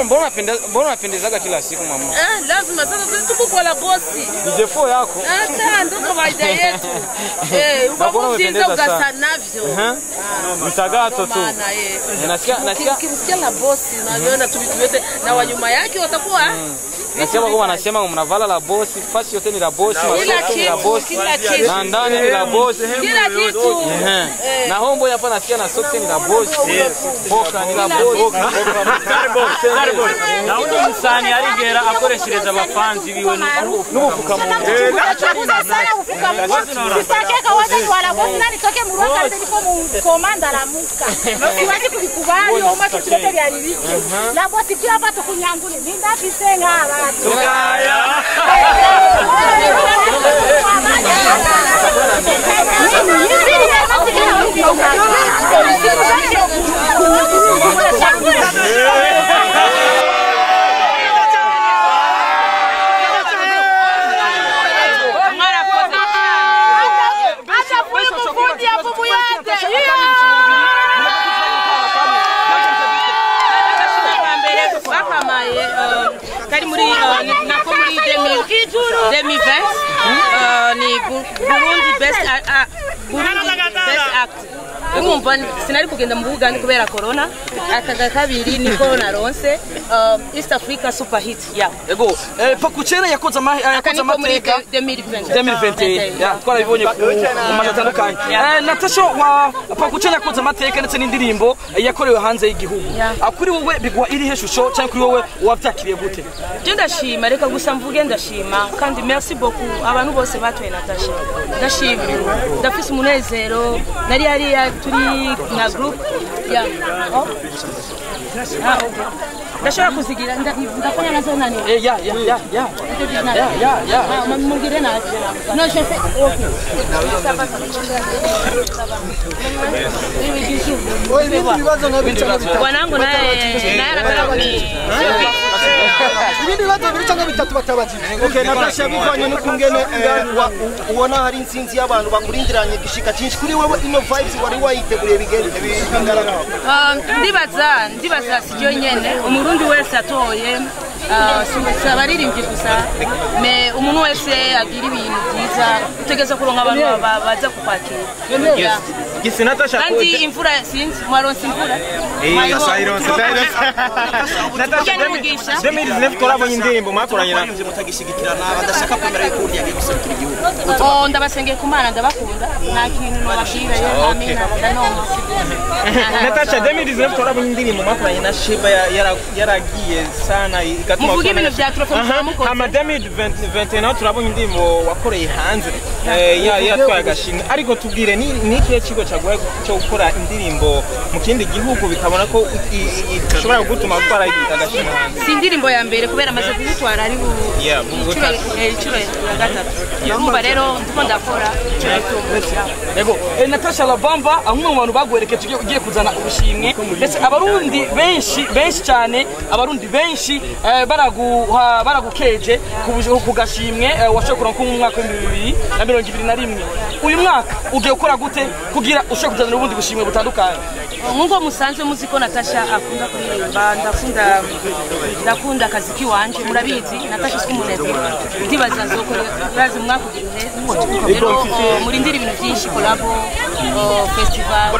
Mbona unapendezaga kila siku mama? Lazima sasa sisi tuko kwa la bosi. Ni defo yako. Hata ndo kawaida yetu. Ubavuzinza ugasanavyo. Mtagato tu. Nasikia ukimsikia la bosi na naona tu vitu vyote na wanyuma yake watakuwa. Nasikia kwa wanasema mnavala la bosi, fasi yote ni la bosi, masoko ni la bosi, na ndani ni la bosi, kila kitu. Na hombo hapa nasikia na sote ni la bosi, boka ni la bosi. Na uno msani arigera akoreshereza abafanzi biwe n'ubufukamunwa. Nachaguza sana ufukamunwa. Sisitake kawaza kwa bosi na nitoke Murwaka ndipo mu komanda la muka. Siwezi kulikubali oma tutoke byaribike. La bosi kia hapa tukunyangule. Ninda fisenga Tukaya. Kari muri nako muri 2020 ni Burundi best act. Urumva sinari kugenda mu Buganda kubera corona akaga kabiri niko naronse East Africa super hit ya. Ego Pakuchena yakoze amateka 2020 ya twarabibonye mu majo atandukanye. Natasha wa Pakuchena yakoze amateka ndetse n'indirimbo yakorewe hanze y'igihugu. Kuri wowe bigwa irihe shusho cyangwa kuri wowe wavyakiriye gute? Je ndashima reka gusa mvuge ndashima kandi merci beaucoup abantu bose batoye Natasha. Ndashima ndafise umunezero nari hariya turi na group ya ndashobora kuzigira ndafanya nazo nani ya ya ya ya ya ya ya mungire na no je fais OK ça va wanangu naye anataka kuni ibindi bibazo biri cyangwa bitatu batabajije. Okay Natasha bivanye n'ukungene ubona hari insinzi y'abantu bakurindiranye gishika cyinshi kuri wewe ino vibes wari wayiteguriye bigende bigaragara. Ndibaza sijyo nyene umurundi wese atoye si abaririmbyi gusa me umuntu wese agira ibintu byiza utegeza kuronka abantu baza kukwakira. Yes Natasha kandi imvura sinzi mwaronse imvura. Natasha 2019 twarabonye indirimbo mwakoranye na mutagishigikirana badashaka kwemera yuko urya agiye guserukira igihugu. Oh ndabasengeye ku Mana ndabakunda nta kintu nobabwira yo amina ndanoma. Natasha 2019 twarabonye indirimbo mwakoranye na Sheba yaragiye sana igatuma muvuga ibintu bya trofe mukoze. Ama 2021 turabonye indirimbo wakoreye hanze yatwaye agashimwe ariko tubwire ni ikihe kigo cyaguhaye cyo gukora indirimbo mu kindi gihugu bikabona ko ishobora gutuma utwara agashimwe hanze? Si indirimbo ya mbere kubera amaze kugutwara ari inshuro ya gatatu. Urumva rero ndiko ndakora. Yego Natasha Labamba amwe mu bantu bagwerekeje ugiye kuzana ubushimwe ndetse abarundi benshi benshi cyane abarundi benshi baragukeje ku gashimwe washoye kuronka mu mwaka wa 2021. Uyu mwaka ugiye gukora gute kugira ushobore kuzana ubundi bushimwe butandukanye? Nkuko musanzwe muzi ko Natasha akunda kuririmba ndakunda akazi kiwanje murabizi Natasha si umunebwe ndibaza nzokora urazi mwaka ugira rero murindira ibintu byinshi collabo festival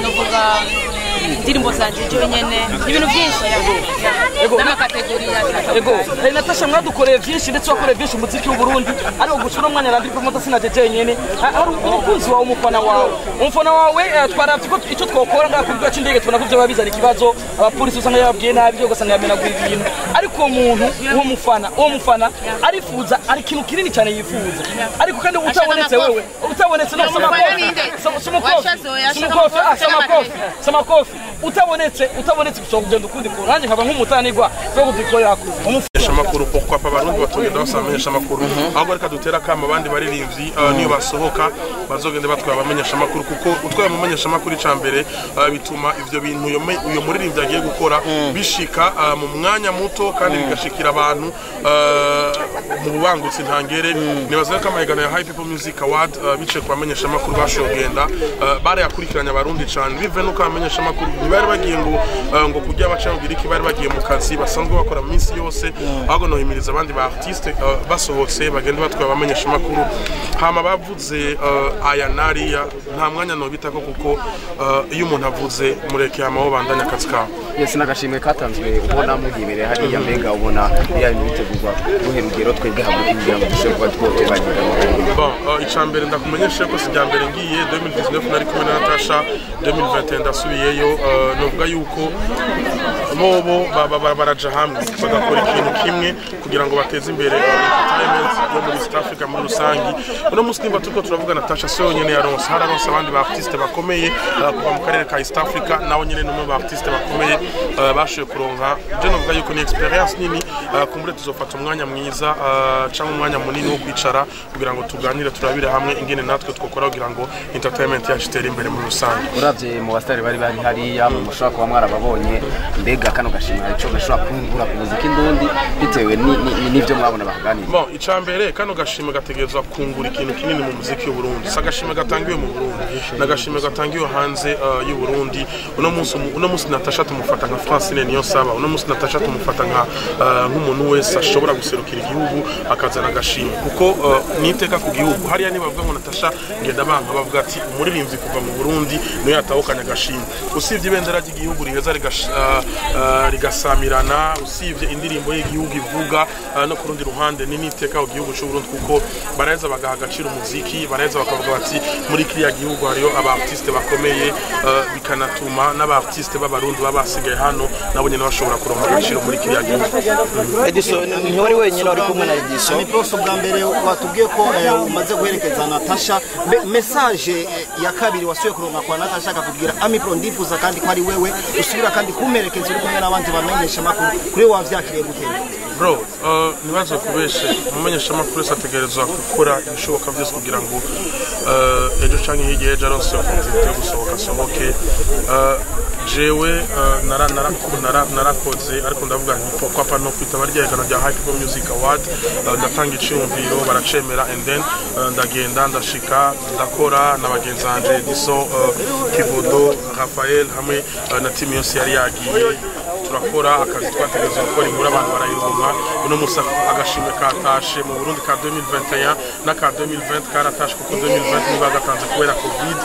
novuga indirimbo zanje je nyene ibintu byinshi n'amakategori Ego Natasha mwadukoreye byinshi ndetse wakoreye byinshi umuziki w'u Burundi ariko gusa uno mwanya Landry Promoter sinaje jenyene hari umukunzi wawe umufana wawe twaravye ko icyo twokora ngakubwira cy'indege tubona ko byo babizana ikibazo abapolisi usanga yababwiye nabi byo ugasanga yamenaguye ibintu ariko uwo muntu uwo mufana arifuza ari kintu kinini cyane yifuza ariko kandi utabonetse wewe utabonetse no samakofi utabonetse utabonetse gusa kugenda ukundi ko nanjye nkaba nk'umutanigwa cyo kubikorera. abamenyeshamakuru, pourquoi pas abarundi batogenda basaba abamenyeshamakuru? Ahubwo reka dutere akamo abandi baririmbyi, niyo basohoka bazogende batwaye abamenyeshamakuru, kuko utwaye umumenyeshamakuru, ica mbere bituma ivyo bintu uyo muririmbyi agiye gukora bishika mu mwanya muto kandi bigashikira abantu mu bubangutsi ntangere. Nibaza ko amahiganwa ya HiPipo Music Award, biciye ku bamenyeshamakuru bashoboye kugenda, barayakurikiranye abarundi cane, bive nuko abamenyeshamakuru ntibari bagiye ngo kurya baca kugira iki, bari bagiye mu kazi basanzwe bakora mu minsi yose. Ahubwo nohimiriza abandi ba artiste, basohotse bagenda batwaye abamenyeshamakuru. Hama bavuze aya nariya, nta mwanya nobitako, kuko iyo umuntu avuze mureke, hama bo bandanya akazi kabo. Yes, n'agashimwe katanzwe ubona muhibereye hariya, mbega ubona biriya bintu bitegurwa guhe rugero twebwe hamwe kugira ngo dushobore kuba twotubagirwa? Bon, icambere ndakumenyesha ko si irya mbere ngiye. 2019 nari kumwe na Natasha, 2021 ndasubiyeyo. Novuga yuko bobo baraja hamwe bagakora ikintu kimwe kugira ngo bateze imbere entertainment yo muri East Africa muri rusangi. Uno munsi nimba turiko turavuga Natasha, si yonyene yaronse, hararonse abandi ba artiste bakomeye kuva mu karere ka East Africa. Nawe nyene n'umwe ba artiste bakomeye bashoboye kuronka. Je novuga yuko ni experience nini. Kumbure tuzofata umwanya mwiza canke umwanya munini wo kwicara kugira ngo tuganire, turabire hamwe ingene natwe twokora kugira ngo entertainment yacu itere imbere muri rusange. Uravye mu basitari bari bari hariya, mushobora kuba mwarababonye, mbega kano gashimwe hari ico gashobora kungura ku muziki ndundi bitewe n'ivyo mwabona baganira? Bon, icambere, kano gashimwe gategerezwa kungura ikintu kinini mu muziki w'u Burundi. Si agashimwe gatangiwe mu Burundi, ni agashimwe gatangiwe hanze y'u Burundi. Uno munsi Natasha tumufata nka Francine Niyonsaba, uno munsi Natasha tumufata nka nk'umuntu wese ashobora guserukira igihugu akazana agashimwe, kuko ni iteka ku gihugu. Hariya nibavuga ngo Natasha Ngendabanka, bavuga ati umuririmbyi kuva mu Burundi niwe yatahukanye agashimwe. Usibye ibendera ry'igihugu riheza rigasamirana, usibye indirimbo y'igihugu ivuga, no ku rundi ruhande ni n'iteka ku gihugu cy'u Burundi, kuko baraheza bagaha agaciro umuziki, baraheza bakavuga bati muri kiriya gihugu hariyo aba artiste bakomeye, bikanatuma n'aba artiste b'abarundi baba basigaye hano nabo nyene bashobora kuronka agaciro muri kiriya gihugu. Edison, ntiwari wenyine, wari kumwe na Edison. Ami Pro, bwa mbere watubwiye ko umaze guherekeza Natasha. Message ya kabiri wasuye kuronka kwa Natasha, akakubwira: "Ami Pro, ndifuza kandi ko ari wewe usubira kandi kumperekeza uri kumwe n'abandi bamenyesha makuru." Kuri wowe wavyakiriye gute? Bro, nibaze kubeshe, umumenyesha amakuru wese ategerezwa gukora ibishoboka byose kugira ngo ejo canke hirya y'ejo aronse opportunité yo gusohoka asohoke. Jewe narakoze, ariko ndavuga nti pourquoi pas no kwitaba rya higanwa rya HiPipo Music Award. Ndatanga iciyumviro, baracemera, and then ndagenda, ndashika, ndakora na bagenzi banje Edison, Kivodo, Raphael hamwe na team yose yari yagiye. Turakora akazi twategerezwa gukora, inkuru abantu barayironka. Uno munsi agashimwe katashe mu Burundi ka 2021 n'aka 2020 karatashe, kuko 2020 niba gatanze kubera Covid.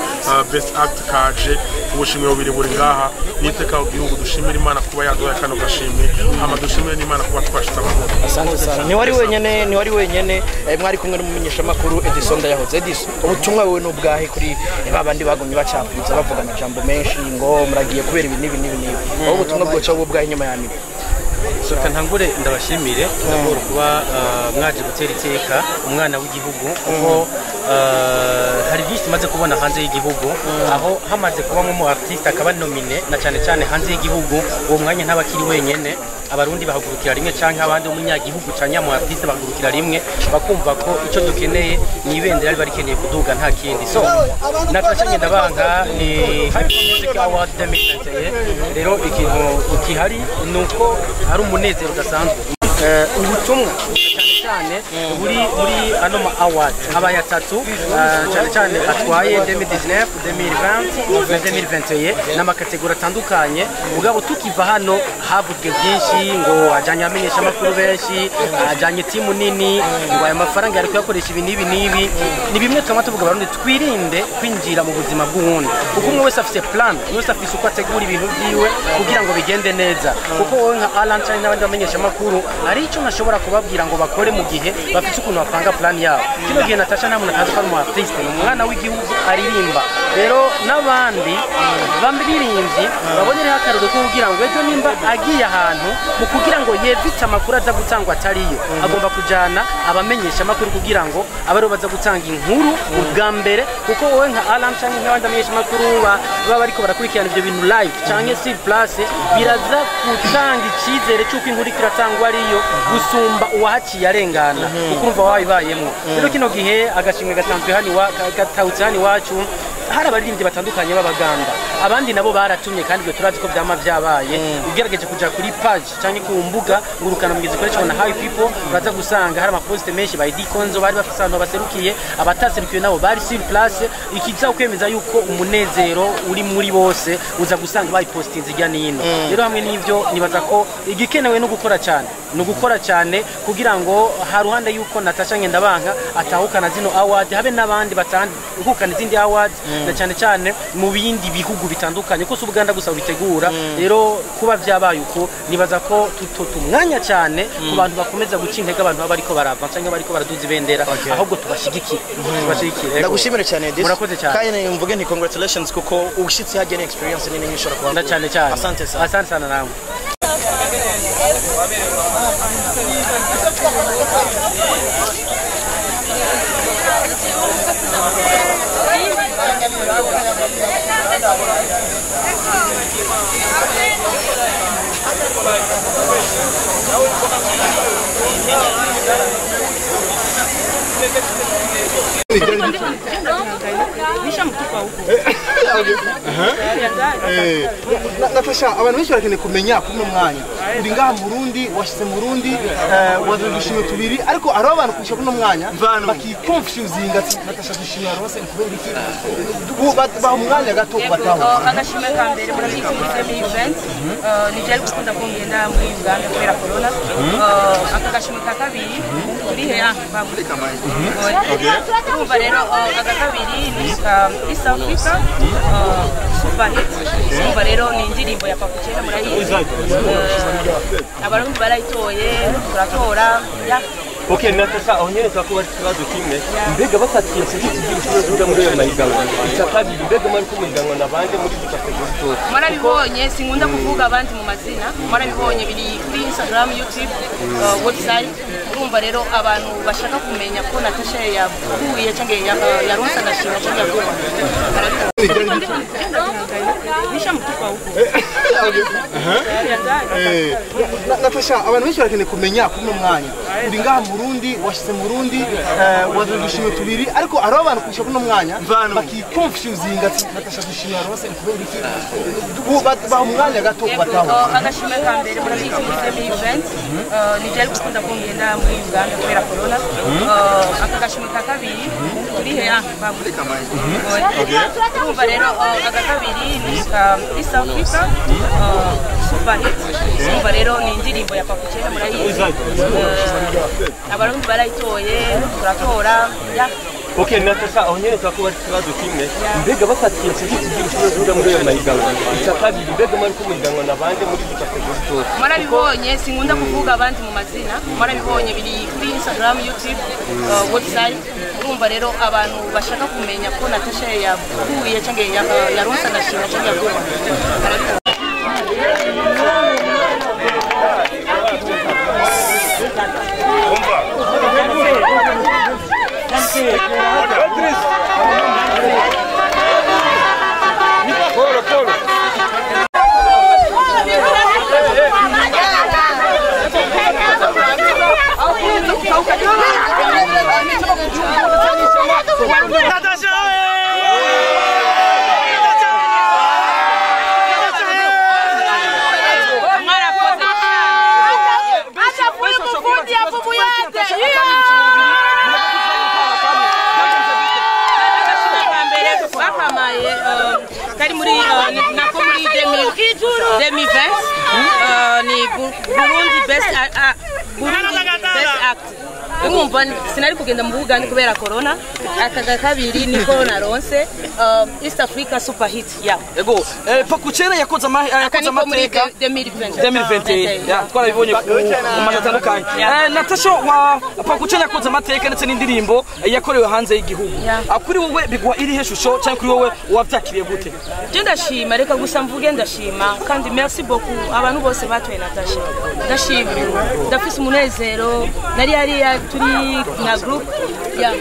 Best act kaje, ubushimwe bubiri buri ngaha niteka ku gihugu. Dushimira Imana kuba yaduhaye kano gashimwe, hama dushimire n'Imana kuba twashitse amahoro. Asante sana. Ntiwari wenyene, ntiwari wenyene, mwari kumwe n'umumenyeshamakuru Edison Ndayahoze. Edison, ubutumwa wewe n'ubwahe kuri ba bandi bagumye bacafuza, bavuga amajambo menshi ngo muragiye kubera ibi n'ibi n'ibi n'ibi? Wowe ubutumwa bwoca bubwahe inyuma ya mimi? So reka ntangure ndabashimire ndabona kuba mwaje gutera iteka umwana w'igihugu, kuko hari byinshi tumaze kubona hanze y'igihugu, aho hamaze kuba mu artiste akaba nominé, na cyane cyane hanze y'igihugu, uwo mwanya ntabakiri wenyene, abarundi bahagurukira rimwe, canke abandi umunyagihugu canke mu artiste bahagurukira rimwe, bakumva ko icyo dukeneye ni ibendera riba rikeneye kuduga, nta kindi. So Natasha Ngendabanka ni HiPipo Music Award 2021. Rero ikintu gihari ni uko ari umunezero udasanzwe. Ubutumwa cyane cyane buri muri ano ma award abaye atatu, cyane cyane atwaye 2019, 2020 na 2021, n'ama catégories atandukanye. Mugabo tukiva hano havuzwe byinshi ngo ajanye amenyesha amakuru benshi, ajanye team nini, ngo aya mafaranga yari kuyakoresha ibi n'ibi n'ibi. Ni bimwe twama tuvuga, abarundi twirinde kwinjira mu buzima bw'uwundi, kuko umwe wese afise plan, umwe wese afise uko ategura ibintu byiwe kugira ngo bigende neza. Kuko wowe nka Alan cyangwa n'abandi bamenyesha amakuru, hari icyo ntashobora kubabwira ngo bakore mu gihe bafite ukuntu bapanga plan yabo. Kino gihe Natasha nta muntu atazi ko ari umu artiste, ni umwana w'igihugu aririmba. Rero n'abandi bamuririmbyi babonereho akarorero ko kugira ngo ejo nimba agiye ahantu mu kugira ngo yevite amakuru aza gutangwa atariyo, agomba kujana abamenyesha amakuru kugira ngo abe aribo baza gutanga inkuru ubwa mbere, kuko wowe nka Alan canke nk'abandi bamenyesha amakuru baba bariko barakurikirana ivyo bintu live canke sur place, biraza gutanga icizere c'uko inkuru iriko iratangwa ariyo gusumba uwahaciye arengana, kuko urumva wabibayemwo. Rero kino gihe agashimwe gatanzwe hano gatahutse hano iwacu, hari abaririmbyi batandukanye b'abaganda, abandi nabo baratumye, kandi ibyo turazi ko vyama vyabaye. Ugerageje kuja kuri page canke ku mbuga ngurukana mugizi ikoreshwa na High People, uraza gusanga hari amaposte menshi ba Eddy Konzo bari bafise ahantu baserukiye, abataserukiye nabo bari sur place. Ikiza kwemeza yuko umunezero uri muri bose, uza gusanga bayipostinze irya nino. Rero hamwe n'ivyo nibaza ko igikenewe no gukora cyane, no gukora cyane kugira ngo haruhande yuko Natasha Ngendabanka atahukana zino award, habe n'abandi batahukana izindi awards, na cyane cyane mu bindi bihugu bitandukanye, ko si Ubuganda gusa bitegura. Rero kuba vyabaye uko, nibaza ko tutumwanya cyane ku bantu bakomeza guca intege abantu baba bariko barava canke bariko baraduza ibendera, ahubwo tubashigikire, tubashigikire. Ndagushimire cyane Edis. Murakoze cyane. Kandi mvuge nti congratulations, kuko ushitse hajya ni experience nini nyishobora kuba. Na cyane cyane. Asante sana. Asante sana nawe. Natasha, abantu benshi barakeneye kumenya kuri uno mwanya uri ngaha mu Burundi, washyize mu Burundi, wazanye udushimwe tubiri, ariko hariho abantu kurusha kuri uno mwanya bakiconfusinga ati Natasha dushimira rwose ni kubera iki? Baha umwanya gato bataho. Agashimwe ka mbere murabizi muri 2020 ntibyari gukunda ko ngenda muri Uganda kubera corona. Aka gashimwe ka kabiri turi heya urumva rero, aka kabiri ni ka East Africa Super Hit. Urumva rero ni indirimbo ya Papa Kera, murayizi, Abarundi barayitoye, turatora ya. Okay, Natasha, aho nyene twakubaza ikibazo kimwe. Mbega bafatiye ku giti cy'ubucuruzi muri ayo mahiganwa, icya kabiri, mbega mwari kumuhiganwa na bande muri izi category zose? Mwarabibonye, sinkunda kuvuga abandi mu mazina, mwarabibonye biri kuri Instagram, YouTube, website. Urumva rero abantu bashaka kumenya ko Natasha yakuye cyangwa yaronse agashimwe cyangwa yakuye Natasha, abantu benshi barakeneye kumenya kuri uno mwanya uri ngaha mu Burundi, washyize mu Burundi, wazanye udushimwe tubiri, ariko hariho abantu kurusha kuri uno mwanya bakiconfusinga ati Natasha dushimira rwose ni kubera iki? Baha umwanya gato bataho. Agashimwe ka mbere murabizi muri 2020 ntibyari gukunda ko ngenda muri Uganda kubera corona. Aka gashimwe ka kabiri turi heya urumva rero, aka kabiri ni ka East Africa Super Hit. Urumva rero ni indirimbo ya Papa Kera, murayizi, Abarundi barayitoye, turatora ya. Okay, Natasha, aho nyene twakubaza ikibazo kimwe. Mbega bafatiye ku giti cy'ubucuruzi muri ayo mahiganwa, icya kabiri, mbega mwari kumuhiganwa na bande muri izi category zose? Mwarabibonye, sinkunda kuvuga abandi mu mazina, mwarabibonye biri kuri Instagram, YouTube, website. Urumva rero abantu bashaka kumenya ko Natasha yakuye cyangwa yaronse agashimwe cyangwa yakuye Kari muri nako muri 2020 ni Burundi Best Burundi Best Act. Urumva sinari kugenda mu Bugande kubera corona. Aka kabiri niko naronse East Africa Super Hit. Yeah. Ego Pakuchera yakoze amateka 2020. Ya twarabibonye mu majo atandukanye. Natasha wa Pakuchera yakoze amateka ndetse n'indirimbo yakorewe hanze y'igihugu. Kuri wowe biguha irihe shusho cyangwa kuri wowe wabyakiriye gute? Je ndashima, reka gusa mvuge ndashima kandi merci beaucoup abantu bose batoye Natasha. Ndashima. Ndafise umunezero nari hariya turi na group ya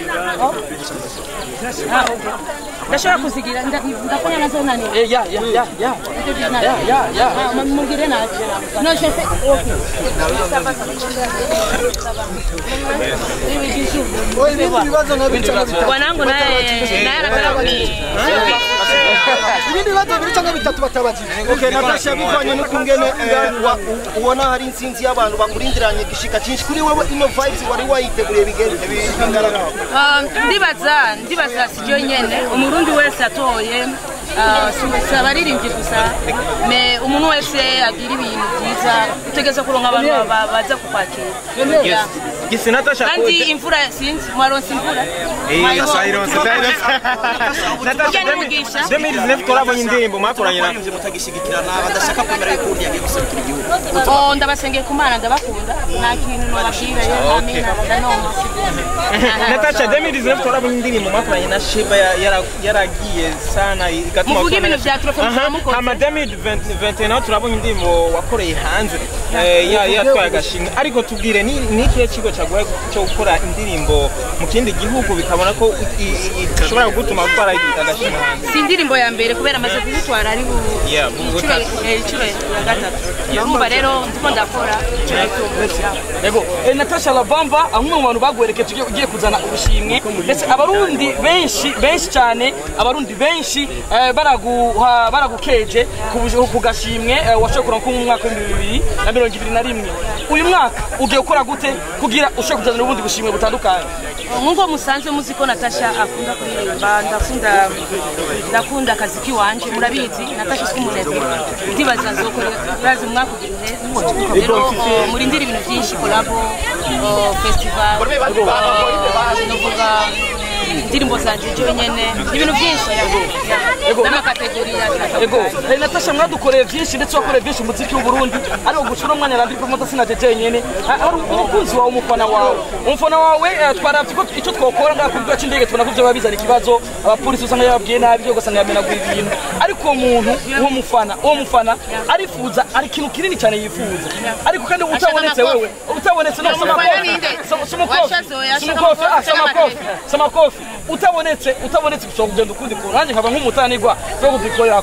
ndashobora kuzigira ndafanya nazo nani? Ya ya ya ya. Ya ya ya. Mungire na. No, je fais. OK. Ça va, ça va. Wanangu naye anataka ibindi bibazo bibiri cyangwa bitatu batabajije. Okay, Natasha bivanye n'ukungene ubona hari insinzi y'abantu bakurindiranye gishika cyinshi kuri wewe ino vibes wari wayiteguriye bigende bigaragara. Ndibaza sijyo nyene umurundi wese atoye si abaririmbyi gusa me umuntu wese agira ibintu byiza utegeza kuronka abantu baza kukwakira. Yes. Natasha kandi imvura sinzi mwaronse imvura. Natasha 2019 turabonye indirimbo mwakoranye na mutagishigikirana badashaka kwemera yuko undi yagiye guserukira igihugu. Oh, ndabasengeye ku Mana ndabakunda nta kintu nobabwira yo amina ndanoma. Natasha 2019 turabonye indirimbo mwakoranye na Sheba yaragiye sana igatuma muvuge ibintu bya trofe mukoze. Ama 2021 turabonye indirimbo wakoreye hanze yatwaye agashimwe ariko tubwire ni ikihe kigo cyaguhaye cyo gukora indirimbo mu kindi gihugu bikabona ko ishobora gutuma utwara agashimwe hanze? Si indirimbo ya mbere kubera amaze kugutwara ari inshuro ya gatatu. Urumva rero ndiko ndakora. Yego Natasha Labamba amwe mu bantu bagwerekeje ugiye kuzana ubushimwe ndetse abarundi benshi benshi cyane abarundi benshi baragukeje ku gashimwe washoye kuronka mu mwaka wa 2021. Uyu mwaka ugiye gukora gute kugira ushobore kuzana ubundi bushimwe butandukanye? Nkuko musanzwe muzi ko Natasha akunda kuririmba, ndakunda akazi kiwanje murabizi. Natasha si umunebwe ndibaza nzokora urazi umwaka ugira rero murindira ibintu byinshi collabo festival novuga indirimbo zanje je nyene ibintu byinshi n'amakategori. Ego Natasha mwadukoreye byinshi ndetse wakoreye byinshi umuziki w'u Burundi ariko gucura umwanya Landry Promoter sinaje jenyene hari umukunzi wawe umufana wawe twaravye ko icyo twokora ngaha ku kibuga c'indege tubona ko vyo babizana ikibazo abapolisi usanga yababwiye nabi byo ugasanga yamenaguye ibintu ariko uwo muntu uwo mufana arifuza ari ikintu kinini cyane yifuza ariko kandi utabonetse wewe utabonetse no samakofi utabonetse ushobora kugenda ukundi kuntu nanjye nkaba nk'umutanigwa cyo kubikorera.